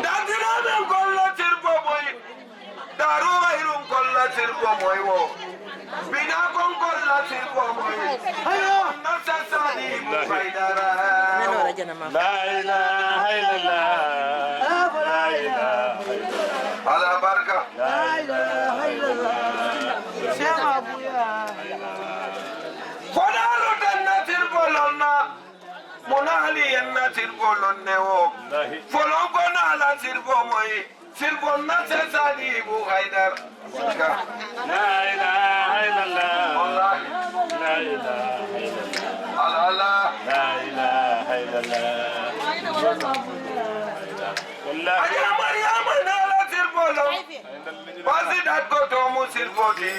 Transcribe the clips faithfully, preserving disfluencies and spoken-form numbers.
Dartinaaɓe on kolla sirbo moy. Daaru Hayru on kolla sirbo moy wo. Bina kon kolla sirbo moy. Hayo. Nasa Sani Ibu Haydara. La ilaha illallah. La ilaha illallah. Ala barka. La ilaha illallah. Sema buya. Kono lo dan na sirbo lonna. Munali en na sirbo lonne wo. Folon ko na la sirbo moy. Sirbo na se Sani Ibu Haydar. La ilaha illallah. Wallahi. La ilaha illallah. Ala, ala. La ilaha illallah. Wallahi. Aja Mariama na la sirbo lon. Basi dat ko to mu sirbo di.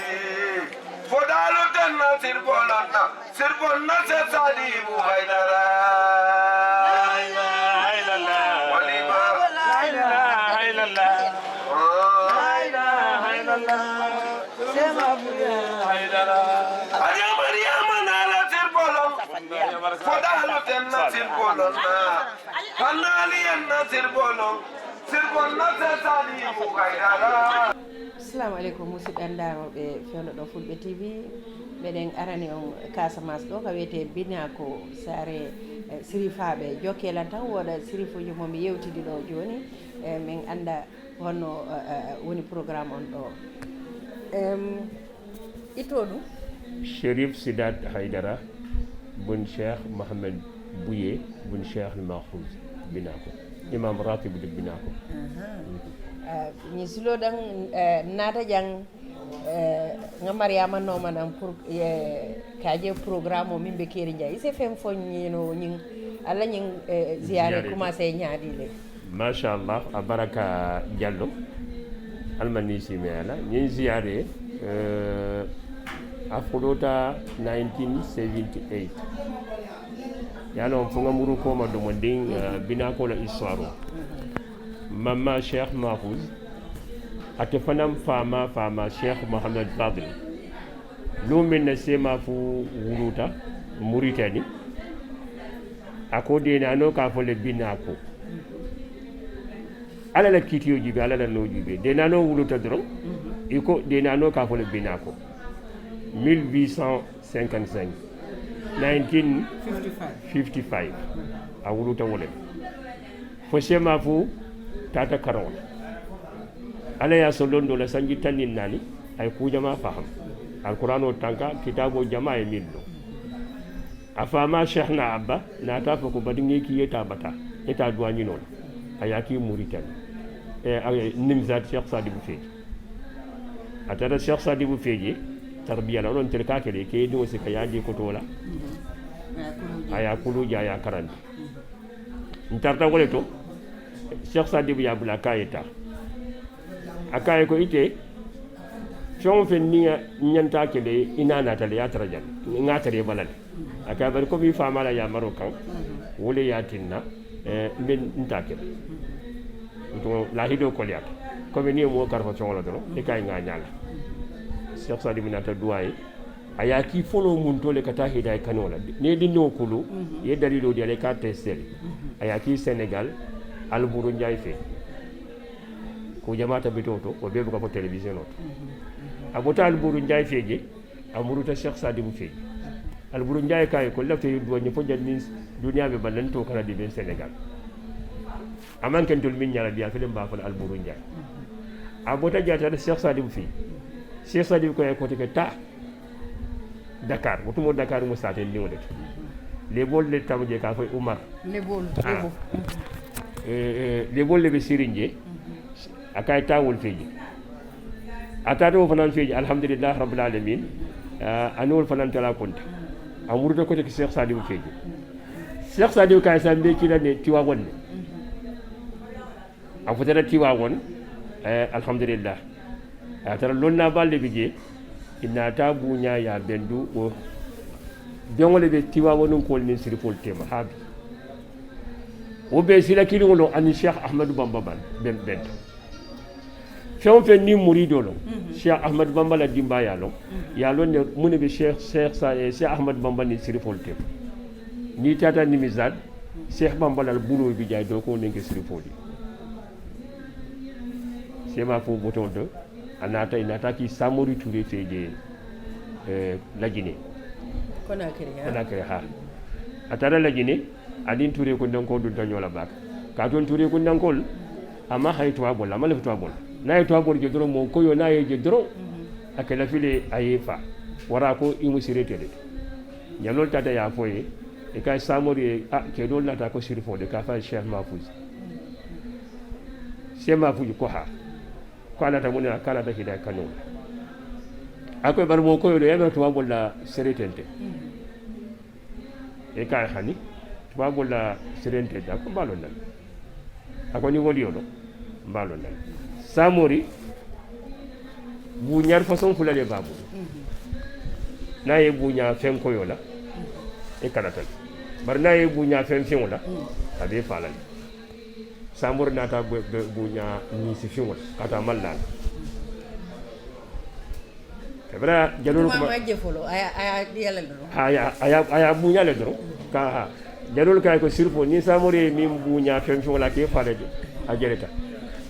Fo dalu tan na sirbo lon na. Sirbo na se Sani Ibu Haydara. La ilaha illallah. Waliba. La ilaha illallah. Ah. La ilaha illallah. Sema buya. Haydara. Aja Mariama na la sirbo lon. Fo dalu tan na sirbo lon na. Hanali en na sirbo lon. Sirbo na se Sani Ibu Haydara. Assalamu aleykum, musidɓe anndaarooɓe fewndo ɗo Fulɓe T V. Meɗen arani on Casamance ɗo, ka wiyetee Binako, saare, eh, Sirifaaɓe. Jokkee lan tan, wooda sirifuuji mo mi yewtidi ɗo jooni. Eh, min annda honno, eh, eh, woni programme on ɗo. Em, itto ɗum. Sherif Sidat Haydara, bun Cheikh Mohamed Bouye, bun Cheikh Mahfouz, Binako. Imam Ratib de Binako. Aha. Mhm. Ah, mi silo ɗan, eh, naata ƴan, eh, nga Mariama nooma nan pour, eh, kaje programme o min ɓe keri jay. Ise fen fo ñino ñin, alla ñin, eh, ziare. Ziare. Commencé ñaadi le. Machallah, a baraka Diallo. Almani Simeyala. Ñin ziare, eh, a fuɗota nineteen seventy-eight. Yano, fo nga muru koma domo ndin, eh, Binako la histoire o. Mamma Cheikh Mahfouz, ate fanam fama, fama Cheikh Mohamed Fadil. Lumin na sema fu wuluta, Muritani. A ko denano ka fo le Binako. Ala la kitiyo jibe, ala la no jibe. Denano wuluta doron. Mhm. I ko denano ka fo le Binako. Mille huit cent cinquante-cinq. Nineteen fifty-five. Fifty-five. A wuluta wole. Fo sema fu tata karon. Ala ya so londo la sanji tannin nani, ay kujama faham. Alqur'ano tanka, kitabo jama e millo. A fama Cheikhna Abba, nata fo ko badiŋe ki yeta bata, eta duwañinol. A yaki Muritani. E, a, Nimzat Cheikh Sadibou Feji. A tara Cheikh Sadibou Feji, tarbiya la, onon terka kele, ke diŋo se ka yaji ko tola. Mhm. A ya kuluja, a ya karandi. Mhm. N tarta wole to, Cheikh Sadibou ya bula kayeta. A kaye ko ite, feŋ o feŋ niŋ a ñanta ke le, i na naata le, ye a tara jaŋ, ŋa a tara i bala le. A kaye bari komi i faama la yaamaro kaŋ, wo le ye a tinna, eh, mbe nta ke le. Woto laahidoo koleyaata. Komi niŋ i ye moo karafa feŋo la doroŋ, i ka a ye ŋa a ñaa la. Cheikh Sadibou naata duwaa ye, a ye a kii foloo muntoo le ka taa hidaaya kanuŋo la. Niŋ i ye dindiŋo kulu, i ye daliiloo dii a la, i ka a tesitee le. A ye a kii Senegal, Alburu Njaay fee. Ko jamaa tabitoo to, wo bee buka fo telewisiyonoo to. A bota Alburu Njaay fee je, a muruta Cheikh Sadibou fee je. Alburu Njaay ko a ye ko lafee duwa ñiŋ fo janniŋ duniyaa be bala, n too kana dibeŋ Senegal. A maŋ ke ntolu meŋ ñaala diyaa, fele mbe a fo la Alburu Njaay. A bota je a taata Cheikh Sadibou fee. Cheikh Sadibou ko a ye ko te ke taa Dakar, wo tumoo Dakar mu saatendiŋo le ti. Leboolu le tamu je ka a fo Umar. Leboolu, ah. Lebo. Eh, eh, leboolu le be siiriŋ je. A ka a ye taa wolu fee je. A taata wo fanaa fee je, alhamdulillahi rabbil alamin. Ah, a niŋ wolu fanaa tara konta. A muruta ko te ke Cheikh Sadibou fee je. Cheikh Sadibou ko a ye saŋ mbe kii la ne Tiwaawoŋ ne. A futata Tiwaawoŋ, eh, alhamdulillah. A tara lonnaa baalu le bi jee, i naata buuñaa ye a bendu wo. Beŋo le be Tiwaawoninkoolu niŋ sirifoolu teema, haabi. Wo be sila kiliŋo loŋ, aniŋ Cheikh Ahmadou Bamba ban, ben, benta. Feŋ wo feŋ niŋ muriidoo loŋ, mhm, Cheikh Ahmadou Bamba la dimbaayaa loŋ, mhm, ye a loŋ ne, muŋ ne be Cheikh, Cheikh Sa-, eh, Cheikh Ahmadou Bamba niŋ sirifoolu teema. Niŋ i taata Nimizade, Cheikh Bamba la bulo bi jay do ko nenke siri fodi. Sema fo boto do. A nata, i nata ki Samori Touré feje, eh, Lajine. Konakiri, ha? Konakiri, ha. A tara Lajine, adin Touré ko nan ko dun tanyola bak. Ka ton Touré ko nan kol, ama hay to abol, ama le to abol. Na ye to abol je doro mo ko yo na ye je doro. A ke la file a ye fa. Wara ko imu sirete de. Jalol tata ya foye, e kay Samori, a, ke dol nata ko siri fo de, ka fa Cheikh Mahfouz. Cheikh Mahfouz ko ha. Ko a nata mune, ko a nata hida kanu. A koy bar mo koyo do, yamira tuma bolla seretente. E kay hani, tuma bolla seretente, a ko mbalon nan. A ko ni woli yono, mbalon nan. Samori, buñar façon fula le babu. Na ye buña fen koyo la, e kalatal. Bar na ye buña fen fen la, a be falal. Samori nata bu-, bu-, buña ni si fiŋol, kata mallal. Kabra jalol kuma. Kuma je folo, aya, aya, yala doro. Aya, aya, aya buña le doro. Ka, ha. Jalol kay ko sirfo, ni Samori min buña fen fiŋol ke fale de. A jereta.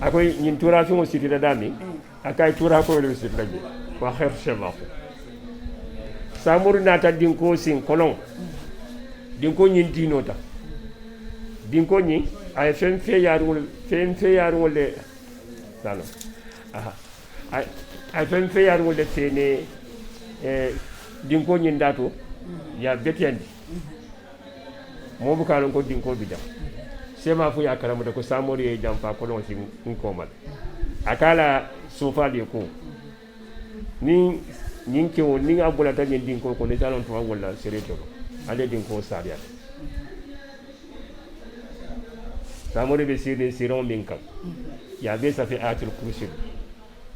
Akoy nyin tura fiŋol sitira dami. Mm. A kay tura ko le sitira je. Wa khair shema ko. Samori nata dinko sin kolon. Dinko nyin dinota. Dinko nyin, ay fen fe yarul, fen fe yarul le. Sano. Aha. Ay, ay fen fe yarol le fene, eh, dinko ñin dato, ya betiyandi. Mo bu kalon ko dinko bida. Sema fu ya karamuta ko Samori ye jamfa ko non si n komal. A kala sofa de ko. Ni ñin ke wo, ni a bulata ñin dinko ko, ni talon to wala sereto. Ale dinko sariya. Samori be sirin siron min kan. Ya be safi atul kursi.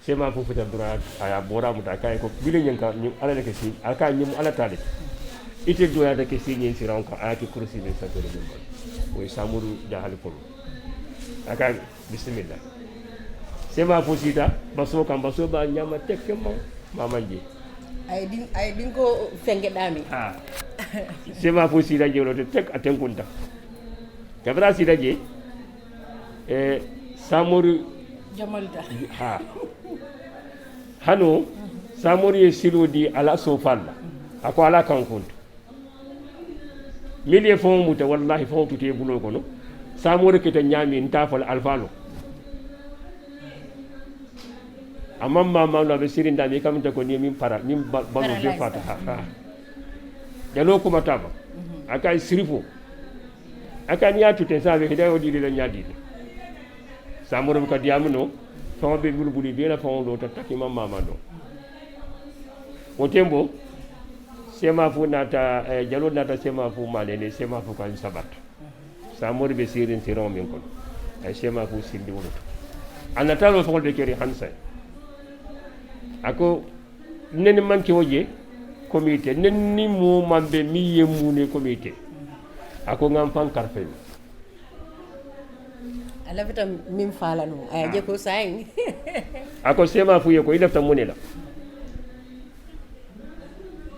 Sema fu fita dura, a ya bora muta kay ko bile ñin ka, ñin ala le ke si, a ka ñin ala tale. Ite do ya da ke si ñin siran ka, a ki kursi be sa dole dum. Wo Samori da hal ko. A ka bismillah. Sema fu sita, baso kan baso ba ñama tekke ma, ma manje. Ay din, ay din ko fenge dami. Ha. Sema fu sita je lo te tek a tenkunta. Kabra sita je, eh, Samori. Jamalda. Ha. Hano, Samori ye silo di ala sofalla. Ako ala kan kuntu. Mili ye fon muta, wallahi fon tute bulo kono. Samori kete ñami nta fal alfalo. Amam mama no be sirin dami kamta ko ni min para, min ba-, balo be fata. Ha, ha. Jalo kuma taba. Akai sirifo. Akan ya tute sabe hidayo di la ñadi. Samoro ka diamuno, fama be bulbuli be la fama do ta taki ma mama do. O tembo, sema fu nata, eh, jalo nata sema fu malene, sema fu kan sabat. Samoro be sirin siron min kon. Ay sema fu sindi wuro. Anatalo fama be keri hansa. Ako, nen manke woje, comité. Nen ni mo mambe mi yemune comité. Ako ngam fan karfe. A lafita min fala no. Aya je ko sayin. Ako sema fu ye ko i lafita munela.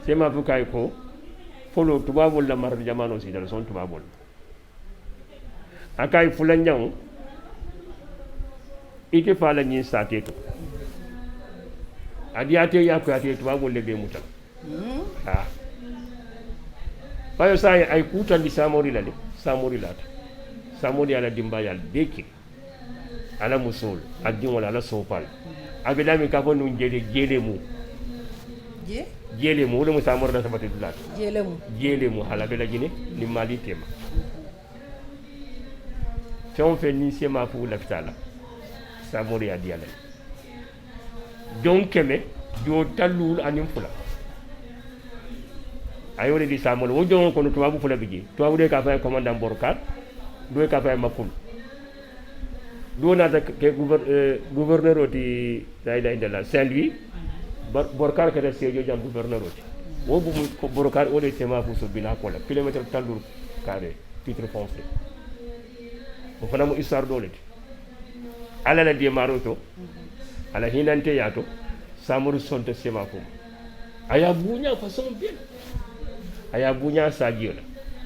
Sema fu kay ko, folo tubabol la mar jamano si dal son tubabol. Akay fulanjaŋo, ite fala ñin sate to. Adiyate ya ko ate to, babol le be mutal. Ha. Bayo sa ay kutandi Samori la le, Samori la ta. Samori ala dimba ya beke. Ala musol, adin wala ala sopal. Abelami ka fo nun jele, jele mu. Je? Jele mu, wala mu Samori la sabati dulat. Jele mu. Jele mu, hala bela jine, ni mali tema. Feŋ o feŋ niŋ seemaa fo lafita a la, Samori ye a dii a la le. Joŋ keme, joo tan luulu aniŋ fula. A ye wo le dii Samori la. Wo joŋo kono, tubaabu fula bi jee. Tubaabu doo ka a fo a ye commandant Borkar, doo ka a fo a ye Makulu. Doo naata ke gouver-, eh, gouverneur o ti, la ilaha illallah, Saint-Louis. Bor-, Borkar keta Sédhiou jaŋ gouverneur o ti. Wo bubu ko Borkar wo le seemaa fo so bila ko la, kilomètre tan luulu carré. Titre foncier. Wo fanaŋ mu histoire doo le ti. Alla la deemaaroo to, a la hiinanteeyaa to, Samori sonta seemaa fo ma. A ye a buuñaa fasoŋ bee le. A ye a buuñaa saajiyo la.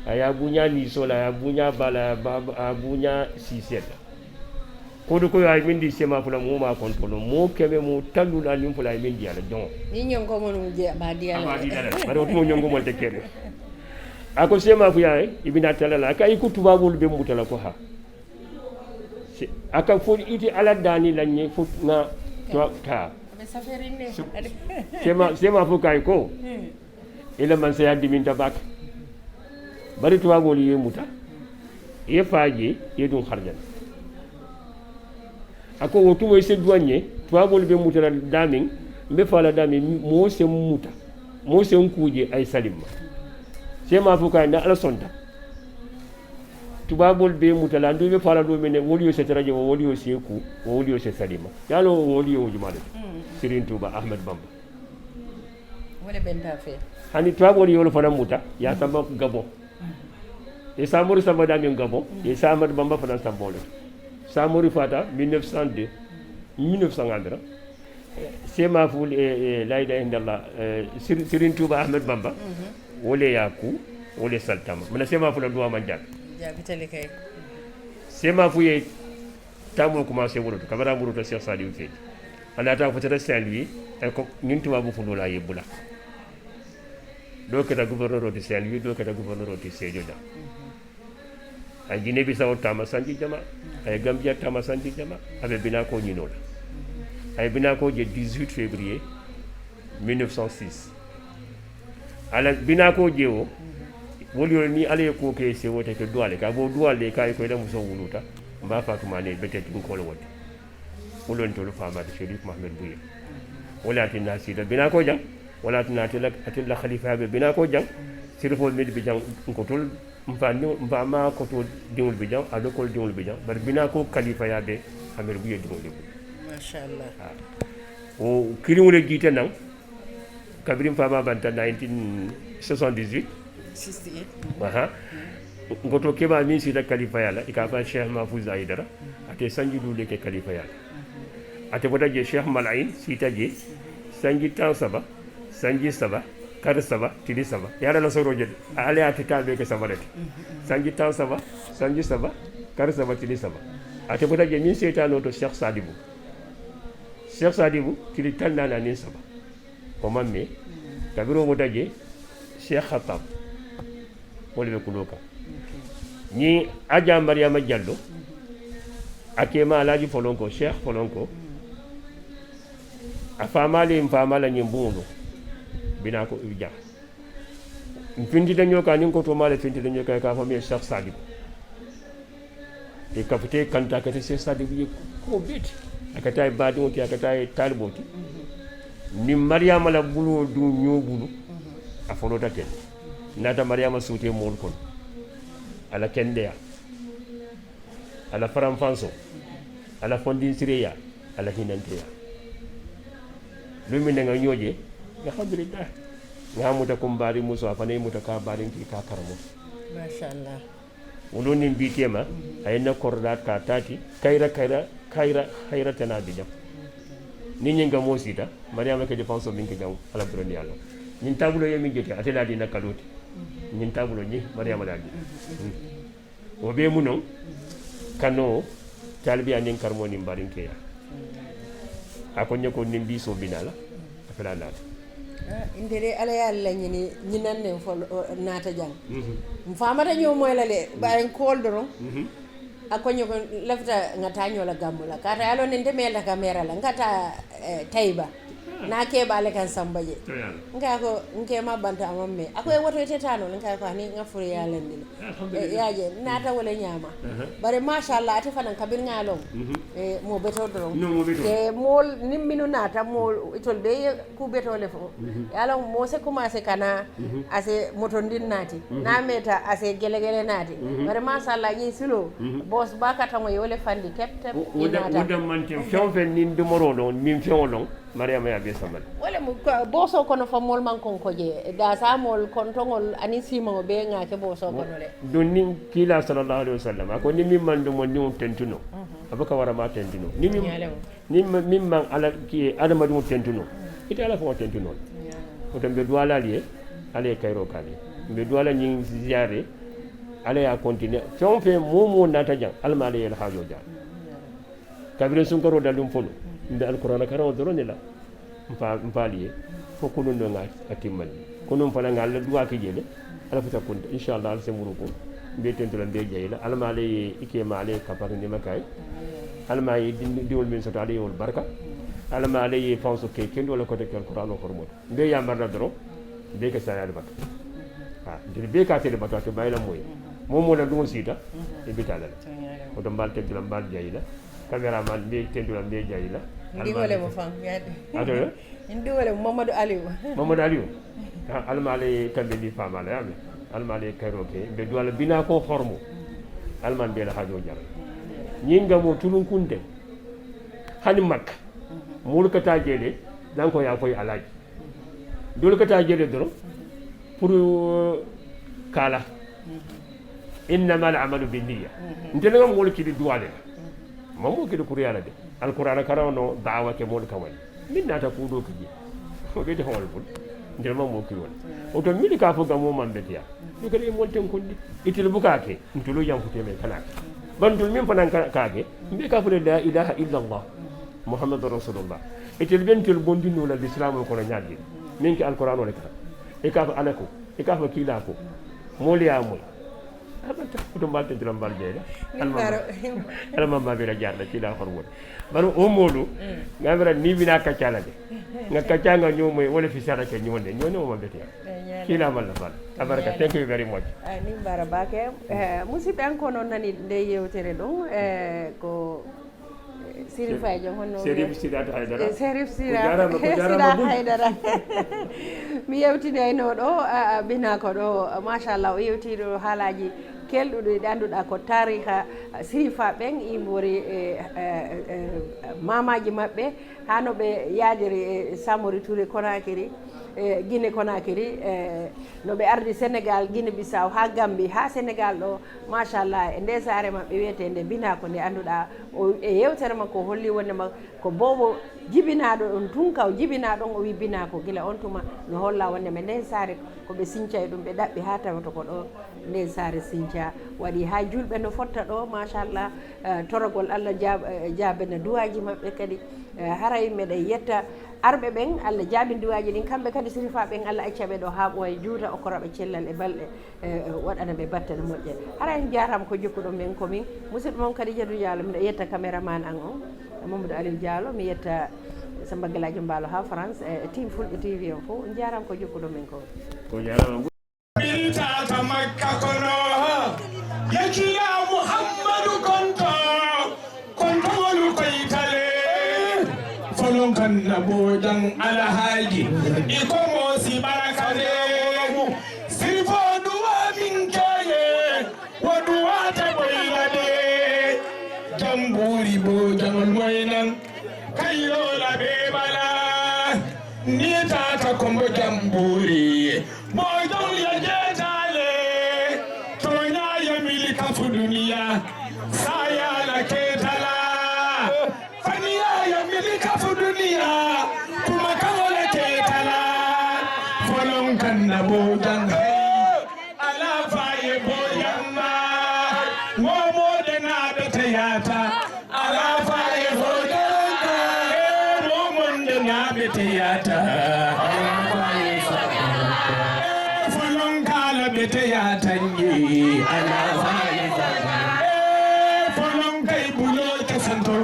A ye a buña niisola, a ye a buña bala, a ye a buña siisella. Kodu koyo a ye min di sema fula moo ma kontolo moo keme moo tallula niŋ fula a ye min di a la joŋo. Ni ñonko monu je ma di a la. Bari o tumo ñonko mol te keme. A ko sema fuya i bina talala a ka i ku tubaabolu be mutala ko ha. A ka fo ite ala daani la ñe fo ŋa ta. Sema sema fo kay ko. Ila man saya diminta bak. Bari tubaabolu ye muta. Ye faaje ye duŋ harjana. A ko wo tumo i se duwaŋ ye tubaabolu be mutala daameŋ. Mbe faala daameŋ moo se muta. Moo se kuuje a ye salimma. Sema fo kay na ala sonta. Tubaabolu be mutala ndu be faala do mene wolu yo se tara je wo wolu yo se ku wo wolu yo se salima. Yalo wo wolu yo jumale. Sirin tuba ahmed bamba. Wole benta fe. Hani tubaabolu yo fana muta ya samba gabo. E samori samba da min gabo e samad bamba fana sambolo. Samori fata mille neuf cent deux. Mille neuf cent andra. Sema fu la ilaha illallah. Sirin tuba ahmed bamba. Wole yaku wole saltama mana sema fu la duwa man jabi. Jabi tele kay. Sema fu ye tamo commencé wuro to kabara muro to cheikh saliou fedi. Ana ta fotata saint louis. E ko ñun tubabu fu lola ye bula. Do keta gouverneur o ti saint louis do keta gouverneur o ti sejo jam. Ay guinée bissau tama sanji jama. Ay gambia tama sanji jama. Abe bina ko ñinola. Ay bina ko je dix-huit février mille neuf cent six. Ala bina ko je o. Woli woli ni ala ye ko ke se wote ke duwale ka bo duwale ka ko da muso wuluta. Mba fatumane bete tin ko wote. Wulontolu faamaata sherif mahamed buye. Wala tinna sida bina ko jang. Wala tinna atilla khalifa be bina ko jang. Sirfo mil bi jang. Nkotol mfani mfama koto dingul bi jang alokol dingul bi jang bar bina ko khalifa ya be. Amir buye dingul bi. Mashallah. O kiriŋole jiite naŋ. Kabiriŋ faama banta nineteen soixante-dix-huit. Sixty-eight. Aha. Ngoto keba min sita kalifa yala i ka fa cheikh mahfouz aidara. Ate sanji dule ke kalifa yala. Ate bota je cheikh malain sita je. Sanji tan saba. Sanji saba. Kar saba tili saba yala la soro je. Ale ate tabe ke saba rek. Sanji tan saba. Sanji saba. Kar saba tili saba. Ate bota je min sita no to cheikh sadibu. Cheikh sadibu tili tan nana nin saba. O maŋ mee. Kabiriŋ wo bota je cheikh khattab. Wo le be kulo kaŋ. Ñiŋ aja mariyama jallo. A kema alaji folonko cheikh folonko. A faamaali n faamaala ñiŋ buŋolu. Bina ko i jaŋ. N fintita ñoo kaŋ niŋ koto maa le fintita ñoo kaŋ i ka a fo miŋ ye cheikh sadibu. E kafite kanta kata se sadi ye ko beti. Akata e badi wonti akata e taliboti. Ni mariama la bulo du ñobulu. A folota ken. Nata mariama sute mol kon. Ala kendeya. Ala faranfanso. Ala fondin sireya. Ala hinanteya. Lumi nanga ñoje. Alhamdulillah. Nga muta kumbari muso afane muta ka barin ki ka karamo. Mashallah. Wulu niŋ bii teema a ye na korodaa ka taati kayira kayira kayira hayira tanaa bi jaŋ. Niŋ ñiŋ ka moo siita mariyaama ke je fanso miŋ ke jaŋ. Ala burani a loŋ ñiŋ taabuloo ye miŋ jete ate la a dii na kaloo ti. Ñiŋ taabuloo ñiŋ mariyaama la a dii. Wo bee mu noŋ kanoo taalibiyaa niŋ karamoo niŋ barinkeeyaa. A ko ñe ko niŋ bii soo bi naa la. A fela naata. Nte de ala ye alla ñini ñinan nen fo naata jaŋ. M faamata ñoo moy la le bayen kool doroŋ. A ko ñoko lafita ŋa taa ñoo la gammu la kaata ye a loŋ ne nte mee la ka meera la ŋa taa tayiba. Naa keebaa le kaŋ samba je. Nka ko nke ma banta a maŋ mee a ko ye woto ite taa noo le nka ko hani ŋa furu ye a landi le. Ye a je naata wo le ñaama. Bari machallah ate fanaŋ kabiriŋ ŋa a loŋ. Moo betoo doroŋ ke mool niŋ minu naata mool itol be ye kuu betoo le fo. Ye a loŋ moo se commencé ka naa a se motondin naati naa meeta a se gelegele naati. Bari machallah ñiŋ siloo boos baa ka taŋo ye wo le fandi tep tep. Wo dammanteŋ feŋ feŋ niŋ domoroo loŋ niŋ feŋo loŋ. Mariama ye a be samba le. Wo le mu boosoo kono fo moolu maŋ konko je daasaa moolu kontoŋolu aniŋ siimaŋo bee ŋa a ke boosoo kono le. Duŋ niŋ kiilaa sallallahu alayhi wa sallam a ko niŋ miŋ maŋ domo niŋo tentu noo. A buka wara maa tentu noo niŋ miŋ maŋ ala ki adamadiŋo tentu noo. Ite ala faŋo tentu noo le. Woto mbe duwaa la ali ye ala ye kayiroo ka ali ye mbe duwaa la ñiŋ ziyaare. Alla ye a continue. Feŋ wo feŋ, moo wo moo naata jaŋ, Alla maa le ye i la haajoo jaa. Kabiriŋ sunkaroo daliŋ folo, mbe Alquraana karaŋo doroŋ ne la. Mpa-, mpaali ye. Fo kunuŋ no ŋa a timmandi. Kunuŋ fanaŋ ŋa Alla duwaa ke jee le. Alla futa kunta. Inshallah, Alla se muru ko. Mbe tentu la, mbe jayi la. Alla maa le ye i ke maa le ye kapari ni ma kayi. Alla maa ye din-, diwol men soto, Alla ye wol barka. Alla maa le ye fanso ke kendo la kote ke Alquraano hormoto. Mbe yaamari la doroŋ, mbe ke sariyaa le batu. Ha, ntelu bee ka tele batu, ate bayi la moyi. Moo moo la luŋo siita, i bita la le. Woto mbe ali tentu la, mbe ali jayi la. Cameraman, mbe tentu la, mbe jayi la. Ndi wole mo faŋ, yaade. Ato yo? Ndi wole mo Mamadou Aliou. Mamadou Aliou. Ha, Alla maa le tambe ndi faama la, yaame. Alla maa le kayiroo ke, mbe duwaa la binaa ko hormo. Alla maa mbe la haajoo jara. Ñiŋ gamoo tulunkunte. Hani Makka. Moolu ka taa jee le, danko yaa koyi Alaaji. Doolu ka taa jee le doroŋ, pour, euh, kaala. Innama al amalu binniya. Ntelu ŋa moolu kili duwaa le la. Maa moo kili kuruyaa la de. Alquraana karaŋo no daawa ke moolu ka wali. Meŋ naata kuu doo ki jee. Wo be te faŋolu bulu. Ntelu maa moo kili wo le. Woto meŋ ka fo gamoo maŋ beteyaa. I ka i moolu tenkundi. Itelu buka ke. Ntolu yaŋ futee mee kana ke. Bari ntolu meŋ fanaŋ ka, ka ke. Mbe ka fo le la ilaha illallah. Muhammadu Rasulullah. Itelu be ntelu bondi noo la lisilaamoo kono ñaadii. Meŋ ke Alquraanoo le kaŋ. I ka fo Alla ko, i ka fo kiilaa ko. Moolu ye a moyi. A banta, woto mbe ali tentu la, mbe ali jayi la. Alla maa, Alla maa mbe la jaari la, kiilaa hormoto. Bari wo moolu, ŋa a mira niŋ i bi naa kaccaa la de. Ŋa kaccaa ŋa ñoo moyi, wo le fisaata ke ñoo ne, ñoo ne wo maŋ beteyaa. Kiilaa maŋ lafa la. Tabaraka, thank you very much. Ay, niŋ baara baake. Eh, musidɓe, an ko noon nani nde yeewtere ɗum, eh, ko Sirif Ay Jom, honno Serif Sidat Haydara. Eh, Serif Sidat, ko jaaraama, ko jaaraama Sidat Haydara. Mi yewtinoyno ɗo, a, a, binaako ɗo, machallah, o yewti ɗo haalaaji kelɗuɗi ɗi annduɗaa ko taariha, a, Sirifa ɓen, imbori, e, e, e, maamaaji maɓɓe, haa no ɓe yaadiri e Samori Touré Conakry. E Guinée Conakry, e no ɓe ardi Sénégal, Guinée Bissau, haa Gambie, haa Sénégal ɗo, machallah, e nde saare maɓɓe wiyeteende Binako, nde annduɗaa o, e yewtere makko o holli wonde ma ko boobo jibinaaɗo ɗon tun, ka o jibinaa ɗon, o wi Binako, gila on tuma no holla wonde ma nden saare ko ɓe sinca e ɗum, ɓe ɗaɓɓi haa tawa to ko ɗo nden saare sinca waɗi haa julɓe no fotta ɗo, machallah, e toragol Allah jaab-, e jaabana duwaaji maɓɓe kadi. Eh, haray meɗen yetta arɓe ɓen, Allah jaabin duwaaji ɗin. Kamɓe kadi, sirifaaɓe ɓen, Allah acca ɓe ɗo haa ɓooya, juuta, okkora ɓe cellal e balɗe, eh, waɗana ɓe battane moƴƴe. Haray en jaaraama ko jokkuɗon men ko min, musidɗo mon Kadijatu Diallo, miɗo yetta caméraman an on, Mamadou Aliou Diallo, mi yetta Samba Galadio Mballo haa France, eh, team Fulɓe T V on fof, on jaaraama ko jokkuɗon men ko. Ko jaaraama. Ɓiltaaka Makka kono, yekila Muhammadu Konto, Kontowolu koytale, Folon Kanna Bojan Alhaji, iko mosi barakale, sirfo duwa min keye, wo duwata boylade, jamburi Bojan moynan. Kayrola be bala, ni tata kombo jamburi. Boy don ya jetale, tonya ya milika fu duniya, saya la ketala. Faniya ya milika fu duniya, kuma kawola ketala. Folon Kanna Bojan. Alafa ye boyamma, momo de na beteyata. Alafa ye boyamma, eh, momo de na beteyata. Alafa ye sa-, eh, Folon Kala beteyata ngi. Alafa ye sa-, eh, Folon Kay Bulo Kesanto.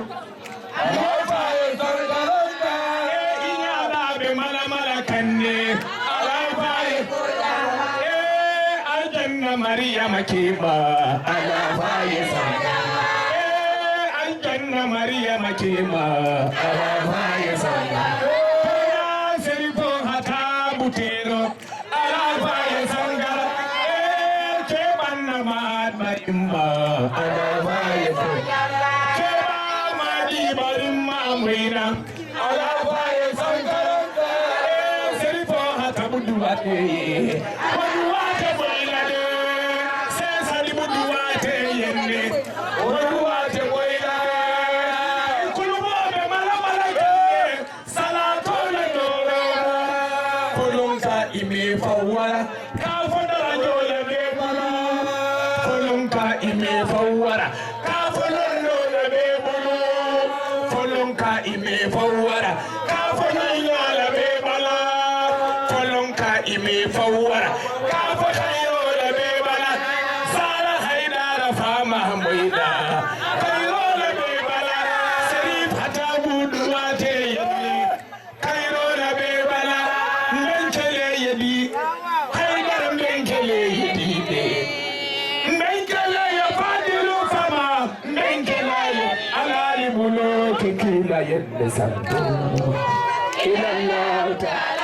Alafa ye Folon Kala. Eh, inyada be mala mala kanne. Alafa ye. Eh, Aljanna Mariama Kima. Alafa ye Folon Kala. Eh, Aljanna Mariama Kima. Alafa ye Folon Kala. Eh, Serifo Hata Butero. Alafa ye Sangara, eh, Kebanna Mad Barimma. Alafa ye Sangara, Keba Madi Barimma Mwina. Alafa ye Sangara, eh, Serifo Hata Buduwate. Buduwate Boylade, Sesali Buduwate Yende. Buduwate Boylade, Kulumobe Malamalake. Salatola doro, Folon Ka ime fawara, ka fondara jole be bala. Fawwara, ka fotay yola be bala. Folon ka ime fawwara, ka fotay yola be bala. Sara haidara fama moida. Kairola be bala. Serif hata budu wate yadli. Kairola be bala. Mbenkele yadi. Haidara mbenkele yadi be. Mbenkele ya fadilu fama. Mbenkele ya alali bulo kekila yadda santo. Ilallah ta'ala.